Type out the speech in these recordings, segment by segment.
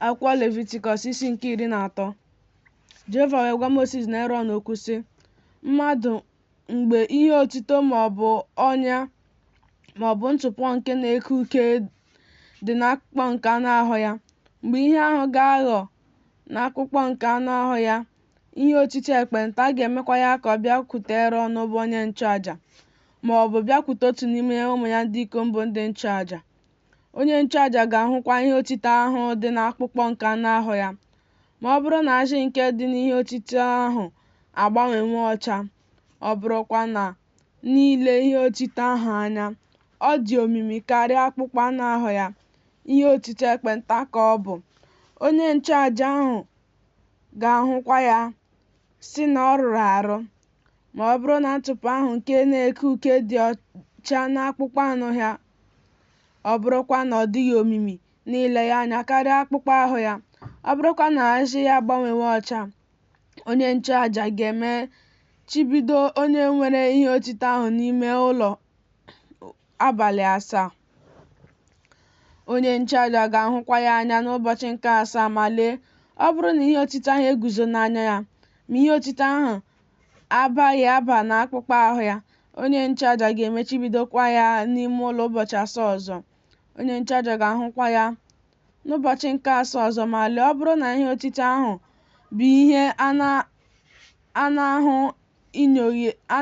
Akwụkwọ Levitikọs isi nke 13. Jehova wee gwa Mosis na Erọn okwu sị, Mmadụ mgbe ihe otito ma ọ bụ ọnya ma ọ bụ ntụpọ nke na-eke uke dị n'akpụkpọ nke anụ ahụ ya, mgbe ihe ahụ ga-aghọ n'akpụkpọ nke anụ ahụ ya ihe otito ekpenta, a ga-emekwa ya ka ọ bịakwute Erọn bụ onye nchụaja, ma ọ bụ bịakwute otu n'ime ụmụ ya ndị ikom bụ ndị nchụaja. Onye nchụaja ga-ahụkwa ihe otito ahụ dị n'akpụkpọ nke anụ ahụ ya. Ma ọ bụrụ na ajị nke dị n'ihe otito ahụ agbanwewo ọcha, ọ bụrụkwa na n'ile ihe otito ahụ anya, ọ dị omimi karịa akpụkpọ anụ ahụ ya, ihe otito ekpenta ka ọ bụ. Onye nchụaja ahụ ga-ahụkwa ya, sị na ọ rụrụ arụ. Ma ọ bụrụ na ntụpọ ahụ nke na-eke uke dị ọcha n'akpụkpọ anụ ya, ọ bụrụkwa na ọ dịghị omimi n'ile ya anya karịa akpụkpọ ahụ ya, ọ bụrụkwa na ajị ya agbanwewo ọcha, onye nchụaja ga-emechibido onye nwere ihe otito ahụ n'ime ụlọ abalị asaa. Onye nchụaja ga-ahụkwa ya anya n'ụbọchị nke asaa, ma lee, ọ bụrụ na ihe otito ahụ eguzo n'anya ya, ma ihe otito ahụ abaghị aba n'akpụkpọ ahụ ya, onye nchụaja ga-emechibidokwa ya n'ime ụlọ ụbọchị asaa ọzọ. Onye nchụaja ga-ahụkwa ya n'ụbọchị nke asaa ọzọ, ma lee, ọ bụrụ na ihe otito ahụ bụ ihe a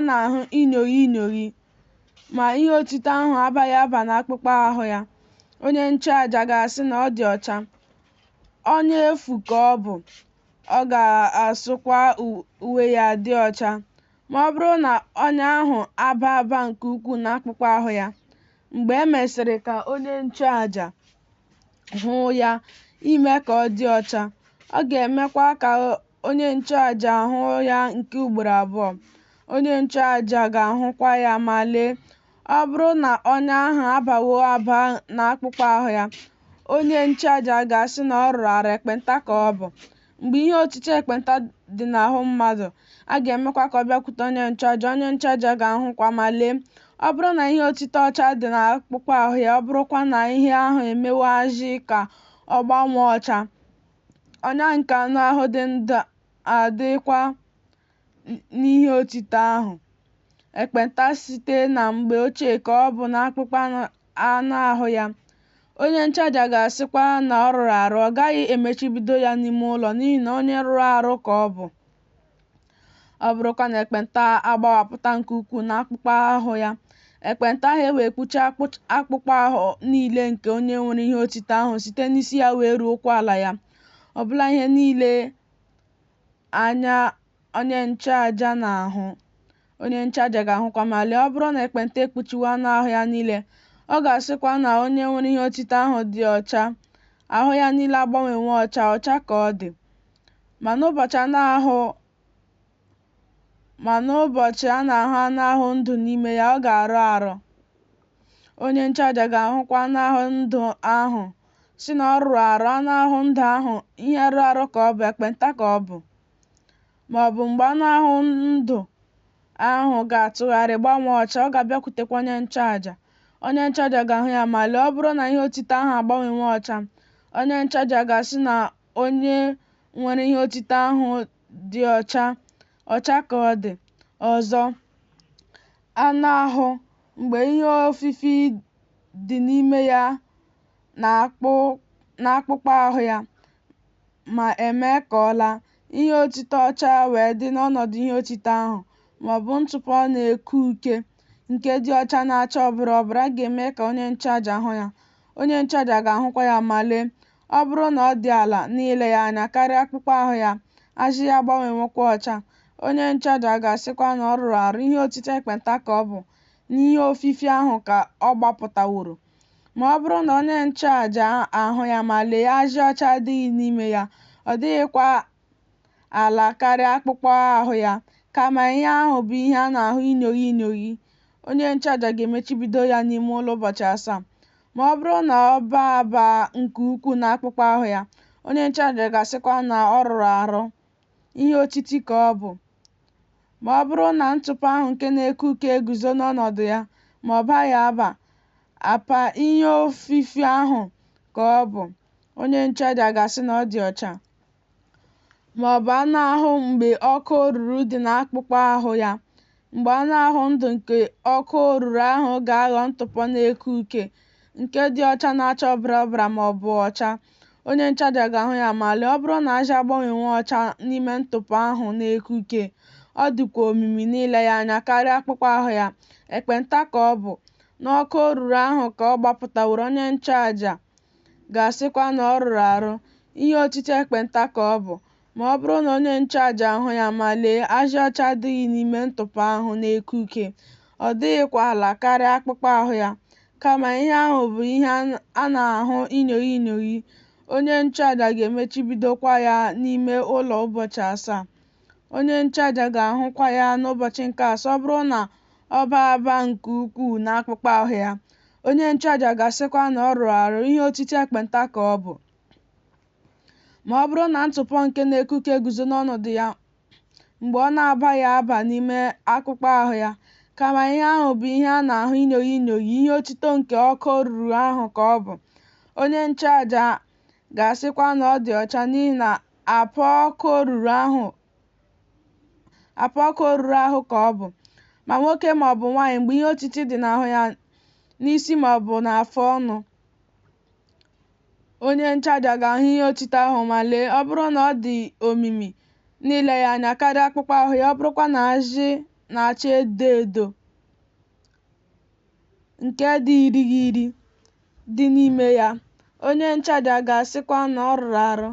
na-ahụ inyoghi inyoghi, ma ihe otito ahụ abaghị aba n'akpụkpọ ahụ ya, onye nchụaja ga-asị na ọ dị ọcha. Ọnya efu ka ọ bụ, ọ ga-asụkwa uwe ya dị ọcha. Ma ọ bụrụ na ọnya ahụ abaa aba nke ukwuu n'akpụkpọ ahụ ya, mgbe e mesịrị ka onye nchụaja hụ ya ime ka ọ dị ọcha, ọ ga-emekwa ka onye nchụaja hụ ya nke ugboro abụọ. Onye nchụaja ga-ahụkwa ya, ma lee, ọ bụrụ na ọnya ahụ abawo aba n'akpụkpọ ahụ ya, onye nchụaja ga-asị na ọ rụrụ arụ, ekpenta ka ọ bụ. Mgbe ihe otito ekpenta dị n'ahụ mmadụ, a ga-emekwa ka ọ bịakwute onye nchụaja, onye nchụaja ga-ahụkwa, ma lee, ọ bụrụ na ihe otito ọcha dị n'akpụkpọ ahụ ya, ọ bụrụkwa na ihe ahụ emewo ajị ka ọ gbanwee ọcha, ọnya nke anụ ahụ dị ndụ adịkwa n'ihe otito ahụ. Ekpenta site na mgbe ochie ka ọ bụ n'akpụkpọ anụ ahụ ya. Onye nchụaja ga-asịkwa na ọ rụrụ arụ, ọ gaghị emechibido ya n'ime ụlọ, n'ihi na onye rụrụ arụ ka ọ bụ. Ọ bụrụkwa na ekpenta agbawapụta nke ukwuu n'akpụkpọ ahụ ya, ekpenta ahụ ewee kpuchie akpụkpọ ahụ niile nke onye nwere ihe otito ahụ site n'isi ya wee ruo ụkwụ ala ya, ọbụla ihe niile anya onye nchụaja na-ahụ. Onye nchụaja ga-ahụkwa, ma lee, ọ bụrụ na ekpenta ekpuchiwo anụ ahụ ya niile, ọ ga-asịkwa na onye nwere ihe otito ahụ dị ọcha, ahụ ya niile agbanwewo ọcha, ọcha ka ọ dị. Ma n'ụbọchị a na-ahụ anụ ahụ ndụ n'ime ya, ọ ga-arụ arụ. Onye nchụaja ga-ahụkwa anụ ahụ ndụ ahụ, sị na ọ rụrụ arụ, anụ ahụ ndụ ahụ ihe rụrụ arụ ka ọ bụ, ekpenta ka ọ bụ. Ma ọ bụ mgbe anụ ahụ ndụ ahụ ga-atụgharị gbanwee ọcha, ọ ga-abịakwutekwa onye nchụaja. Onye nchụaja ga-ahụ ya, ma lee, ọ bụrụ na ihe otito ahụ agbanwewo ọcha, onye nchụaja ga-asị na onye nwere ihe otito ahụ dị ọcha, ọcha ka ọ dị. Ọzọ, anụ ahụ, mgbe ihe ofifi dị n'ime ya n'akpụkpọ ahụ ya, ma e mee ka ọ laa, ihe otito ọcha wee dị n'ọnọdụ ihe otito ahụ, ma ọ bụ ntụpọ na-eke uke nke dị ọcha na-acha ọbara ọbara, a ga-eme ka onye nchụaja hụ ya. Onye nchụaja ga-ahụkwa ya, ma lee, ọ bụrụ na ọ dị ala n'ile ya anya karịa akpụkpọ ahụ ya, ajị ya agbanwewokwa ọcha, onye nchụaja ga-asịkwa na ọ rụrụ arụ, ihe otito ekpenta ka ọ bụ, n'ihe ofifi ahụ ka ọ gbapụtaworo. Ma ọ bụrụ na onye nchụaja ahụ ya, ma lee, ajị ọcha adịghị n'ime ya, ọ dịghịkwa ala karịa akpụkpọ ahụ ya, kama ihe ahụ bụ ihe a na-ahụ inyoghi inyoghi, onye nchụaja ga-emechibido ya n'ime ụlọ ụbọchị asaa. Ma ọ bụrụ na ọ baa aba nke ukwuu n'akpụkpọ ahụ ya, onye nchụaja ga-asịkwa na ọ rụrụ arụ, ihe otiti ka ọ bụ. Ma ọ bụrụ na ntụpọ ahụ nke na-eke uke eguzo n'ọnọdụ ya, ma ọ baghị aba, apa ihe ofifi ahụ ka ọ bụ. Onye nchụaja ga-asị na ọ dị ọcha. Ma ọ bụ anụ ahụ mgbe ọkụ oruru dị n'akpụkpọ ahụ ya, mgbe anụ ahụ ndụ nke ọkụ oruru ahụ ga-aghọ ntụpọ na-eke uke, nke dị ọcha na-acha ọbara ọbara ma ọ bụ ọcha, onye nchụaja ga-ahụ ya ma lee, ọ bụrụ na ajị agbanwewo ọcha n'ime ntụpọ ahụ na-eke uke, ọ dịkwa omimi n'ile ya anya karịa akpụkpọ ahụ ya, ekpenta ka ọ bụ, n'ọkụ oruru ahụ ka ọ gbapụtaworo, onye nchụaja ga-asịkwa na ọ rụrụ arụ, ihe otiti ekpenta ka ọ bụ. Ma ọ bụrụ na onye nchụaja ahụ ya, ma lee, ajị ọcha adịghị n'ime ntụpọ ahụ na-eke uke, ọ dịghịkwa ala karịa akpụkpọ ahụ ya, kama ihe ahụ bụ ihe a na-ahụ inyoghi inyoghi, onye nchụaja ga-emechibidokwa ya n'ime ụlọ ụbọchị asaa. Onye nchụaja ga-ahụkwa ya n'ụbọchị nke asaa, ọ bụrụ na ọ baa aba nke ukwuu n'akpụkpọ ahụ ya, onye nchụaja ga-asịkwa na ọ rụrụ arụ, ihe otiti ekpenta ka ọ bụ. Ma ọ bụrụ na ntụpọ nke na-eke uke guzo n'ọnọdụ ya mgbe ọ na-abaghị aba n'ime akpụkpọ ahụ ya, kama ihe ahụ bụ ihe a na-ahụ inyoghi inyoghi, ihe otito nke ọkụ oruru ahụ ka ọ bụ. Onye nchụaja ga-asịkwa na ọ dị ọcha, n'ihi na apa ọkụ oruru ahụ ka ọ bụ. Ma nwoke ma ọ bụ nwaanyị, mgbe ihe otiti dị n'ahụ ya, n'isi ma ọ bụ n'afụ ọnụ, onye nchụaja ga-ahụ ihe otiti ahụ ma lee, ọ bụrụ na ọ dị omimi n'ile ya anya karịa akpụkpọ ahụ ya, ọ bụrụkwa na ajị na-acha edo edo nke dị irighiri dị n'ime ya, onye nchụaja ga-asịkwa na ọ rụrụ arụ,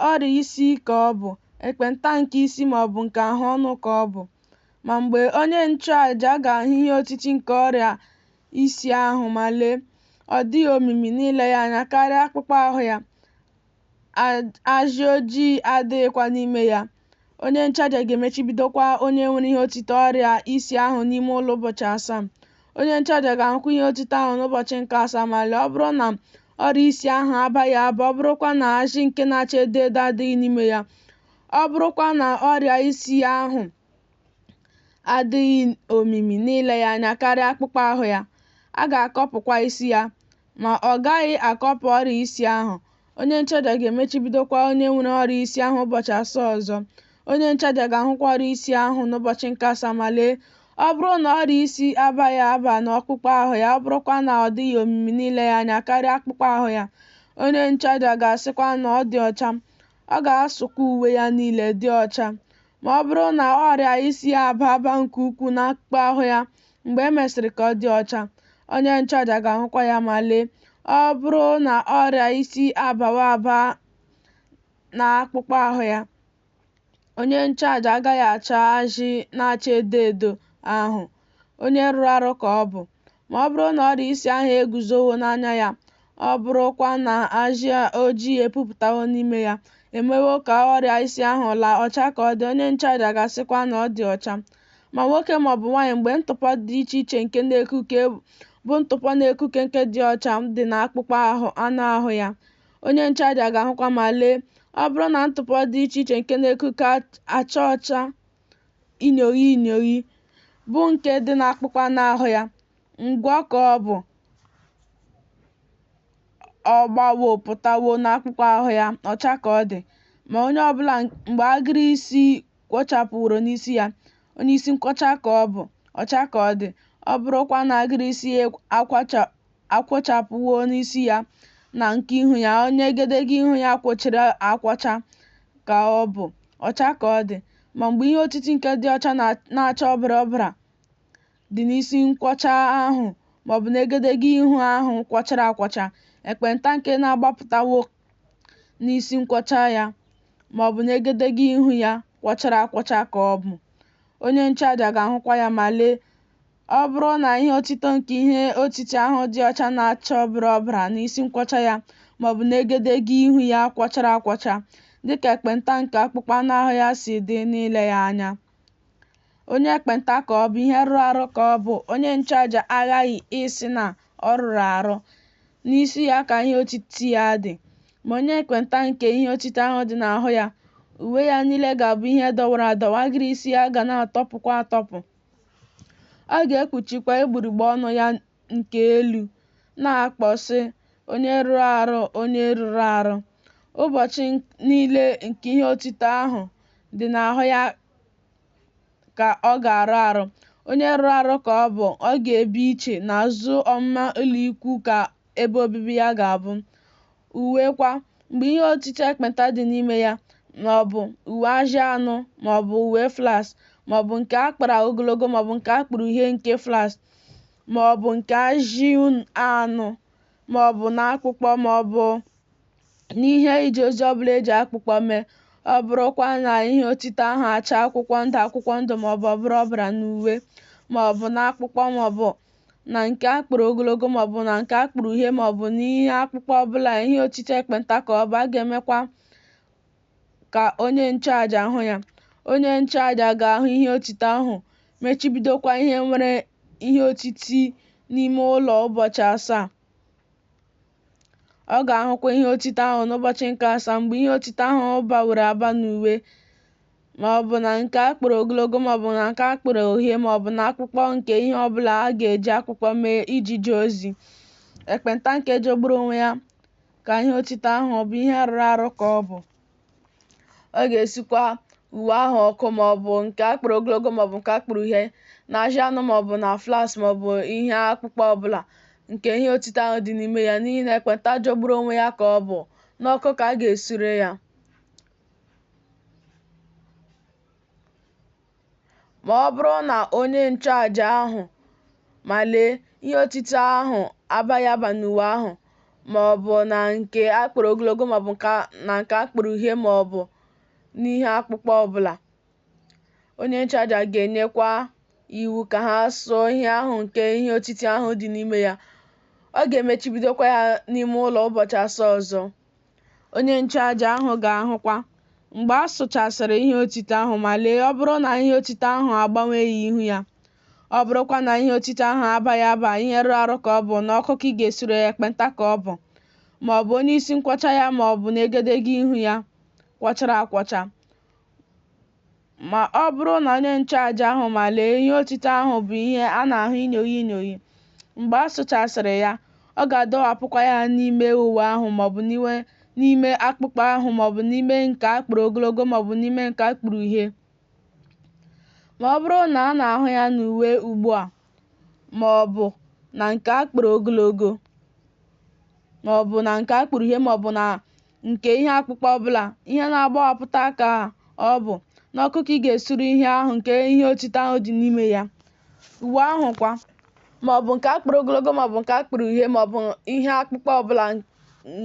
ọrịa isi ka ọ bụ, ekpenta nke isi ma ọ bụ nke ahụ ọnụ ka ọ bụ. Ma mgbe onye nchụaja ga-ahụ ihe otiti nke ọrịa isi ahụ ma lee, ọ dịghị omimi n'ile ya anya karịa akpụkpọ ahụ ya, ajị ojii adịghịkwa n'ime ya, onye nchụaja ga-emechibidokwa onye nwere ihe otiti ọrịa isi ahụ n'ime ụlọ ụbọchị asaa. Onye nchụaja ga-ahụkwa ihe otiti ahụ n'ụbọchị nke asaa, ma lee, ọ bụrụ na ọrịa isi ahụ abaghị aba, ọ bụrụkwa na ajị nke na-acha edo edo adịghị n'ime ya, ọ bụrụkwa na ọrịa isi ahụ adịghị omimi n'ile ya anya karịa akpụkpọ ahụ ya, a ga-akọpụkwa isi ya, ma ọ gaghị akọpụ ọrịa isi ahụ. Onye nchụaja ga-emechibidokwa onye nwere ọrịa isi ahụ ụbọchị asaa ọzọ. Onye nchụaja ga-ahụkwa ọrịa isi ahụ n'ụbọchị nke asaa, ma lee, ọ bụrụ na ọrịa isi abaghị aba n'ọkpụkpọ ahụ ya, ọ bụrụkwa na ọ dịghị omimi n'ile ya anya karịa akpụkpọ ahụ ya, onye nchụaja ga-asịkwa na ọ dị ọcha, ọ ga-asụkwa uwe ya niile dị ọcha. Ma ọ bụrụ na ọrịa isi ya abaa aba nke ukwuu n'akpụkpọ ahụ ya mgbe e mesịrị ka ọ dị ọcha, onye nchụaja ga-ahụkwa ya ma lee, ọ bụrụ na ọrịa isi abawa aba n'akpụkpọ ahụ ya, onye nchụaja agaghị achọ ajị na-acha edo edo ahụ, onye rụrụ arụ ka ọ bụ. Ma ọ bụrụ na ọrịa isi ahụ eguzowo n'anya ya, ọ bụrụkwa na ajị ojii epupụtawo n'ime ya, emewo ka ọrịa isi ahụ laa, ọcha ka ọ dị, onye nchụaja ga-asịkwa na ọ dị ọcha. Ma nwoke ma ọ bụ nwaanyị, mgbe ntụpọ dị iche iche nke na-eke uke bụ ntụpọ na-eke uke nke dị ọcha dị n'akpụkpọ anụ ahụ ya, onye nchụaja ga-ahụkwa ma lee, ọ bụrụ na ntụpọ dị iche iche nke na-eke uke acha ọcha inyoghi inyoghi bụ nke dị n'akpụkpọ anụ ahụ ya, ngwọ ka ọ bụ, ọ gbawopụtawo n'akpụkpọ ahụ ya, ọcha ka ọ dị. Ma onye ọbụla mgbe agịrị isi kwochapụworo n'isi ya, onye isi nkwọcha ka ọ bụ, ọcha ka ọ dị. Ọ bụrụkwa na agịrị isi ya akwochapụwo n'isi ya na nke ihu ya, onye egedege ihu ya kwochara akwọcha ka ọ bụ, ọcha ka ọ dị. Ma mgbe ihe otiti nke dị ọcha na-acha ọbara ọbara dị n'isi nkwọcha ahụ maọbụ n'egedege ihu ahụ kwọchara akwọcha, ekpenta nke na-agbapụtawo n'isi nkwọcha ya maọbụ n'egedege ihu ya kwọchara akwọcha ka ọ bụ. Onye nchụaja ga-ahụkwa ya ma lee, ọ bụrụ na ihe otito nke ihe otiti ahụ dị ọcha na-acha ọbara ọbara n'isi nkwọcha ya maọbụ n'egedege ihu ya kwọchara akwọcha, dịka ekpenta nke akpụkpọ anụ ahụ ya si dị n'ile ya anya, onye ekpenta ka ọ bụ, ihe rụrụ arụ ka ọ bụ. Onye nchụaja aghaghị ịsị na ọ rụrụ arụ, n'isi ya ka ihe otiti ya dị. Ma onye ekpenta nke ihe otiti ahụ dị n'ahụ ya, uwe ya niile ga-abụ ihe dọwara adọwa, agịrị isi ya ga na-atọpụkwa atọpụ. Ọ ga-ekpuchikwa egbugbere ọnụ ya nke elu, na-akpọ sị, onye rụrụ arụ, onye rụrụ arụ. Ụbọchị niile nke ihe otito ahụ dị n'ahụ ya ka ọ ga-arụ arụ. Onye rụrụ arụ ka ọ bụ, ọ ga-ebi iche, n'azụ ọmụma ụlọikwuu ka ebe obibi ya ga-abụ. Uwe kwa, mgbe ihe otito ekpenta dị n'ime ya, ma ọ bụ uwe ajị anụ ma ọ bụ uwe flaks, ma ọ bụ nke a kpara ogologo ma ọ bụ nke a kpara uhie nke flaks, ma ọ bụ nke ajị anụ, ma ọ bụ n'akpụkpọ, ma ọ bụ n'ihe ije ozi ọ bụla e ji akpụkpọ mee, ọ bụrụkwa na ihe otito ahụ achaa akwụkwọ ndụ akwụkwọ ndụ ma ọ bụ ọbara ọbara n'uwe, ma ọ bụ n'akpụkpọ, ma ọ bụ na nke a kpara ogologo ma ọ bụ na nke a kpara uhie ma ọ bụ n'ihe akpụkpọ ọbụla, ihe otito ekpenta ka ọ bụ, a ga-emekwa ka onye nchụaja hụ ya. Onye nchụaja ga-ahụ ihe otito ahụ, mechibidokwa ihe nwere ihe otiti n'ime ụlọ ụbọchị asaa. Ọ ga-ahụkwa ihe otito ahụ n'ụbọchị nke asaa, mgbe ihe otito ahụ baworo aba n'uwe, ma ọ bụ na nke a kpara ogologo ma ọ bụ na nke a kpara uhie ma ọ bụ na akpụkpọ nke ihe ọ bụla a ga-eji akpụkpọ mee iji jee ozi. Ekpenta nke jọgburu onwe ya ka ihe otito ahụ bụ, ihe rụrụ arụ ka ọ bụ. Ọ ga-esukwa uwe ahụ ọkụ, ma ọ bụ nke a kpara ogologo ma ọ bụ nke a kpara uhie, na ajị anụ ma ọ bụ na flaks ma ọ bụ ihe akpụkpọ ọbụla nke ihe otito ahụ dị n'ime ya, n'ihi na ekpenta jọgburu onwe ya ka ọ bụ, n'ọkụ ka a ga-esure ya. Ma ọ bụrụ na onye nchụaja ahụ, ma lee, ihe otito ahụ abaghị aba n'uwe ahụ, ma ọ bụ na nke a kpara ogologo ma ọ bụ na nke a kpara uhie ma ọ bụ n'ihe akpụkpọ ọbụla, onye nchụaja ga-enyekwa iwu ka ha sụọ ihe ahụ nke ihe otiti ahụ dị n'ime ya. Ọ ga-emechibidokwa ya n'ime ụlọ ụbọchị asaa ọzọ. Onye nchụaja ahụ ga-ahụkwa, mgbe a sụchasịrị ihe otito ahụ, ma lee, ọ bụrụ na ihe otito ahụ agbanweghị ihu ya, ọ bụrụkwa na ihe otito ahụ abaghị aba, ihe rụrụ arụ ka ọ bụ, n'ọkụ ka ị ga-esure ya, ekpenta ka ọ bụ, ma ọ bụ onye isi nkwọcha ya ma ọ bụ n'egedege ihu ya kwọchara akwọcha. Ma ọ bụrụ na onye nchụaja ahụ, ma lee, ihe otito ahụ bụ ihe a na-ahụ inyoghi inyoghi, mgbe a sụchasịrị ya, ọ ga-adọwapụkwa ya n'ime uwe ahụ maọbụ n'ime akpụkpọ ahụ maọbụ n'ime nke a kpara ogologo maọbụ n'ime nke a kpara uhie. Ma ọ bụrụ na a na-ahụ ya n'uwe ugbu a, ma ọ bụ na nke a kpara ogologo ma ọ bụ na nke a kpara uhie ma ọ bụ na nke ihe akpụkpọ ọbụla, ihe na-agbawapụta ka ọ bụ, n'ọkụ ka ị ga-esure ihe ahụ nke ihe otito ahụ dị n'ime ya. Uwe ahụ kwa, ma ọ bụ nke a kpara ogologo ma ọ bụ nke a kpara uhie ma ọ bụ ihe akpụkpọ ọbụla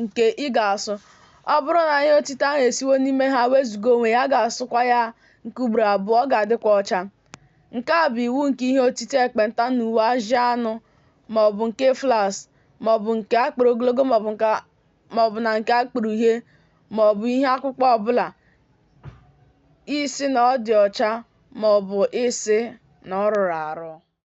nke ị ga-asụ, ọ bụrụ na ihe otito ahụ esiwo n'ime ha wezuga onwe ya, a ga-asụkwa ya nke ugboro abụọ, ọ ga-adịkwa ọcha. Nke a bụ iwu nke ihe otito ekpenta na uwe ajị anụ ma ọ bụ nke flaks ma ọ bụ nke a kpara ogologo ma ọ bụ na nke a kpara uhie ma ọ bụ ihe akpụkpọ ọbụla, ịsị na ọ dị ọcha ma ọ bụ ịsị na ọ rụrụ arụ.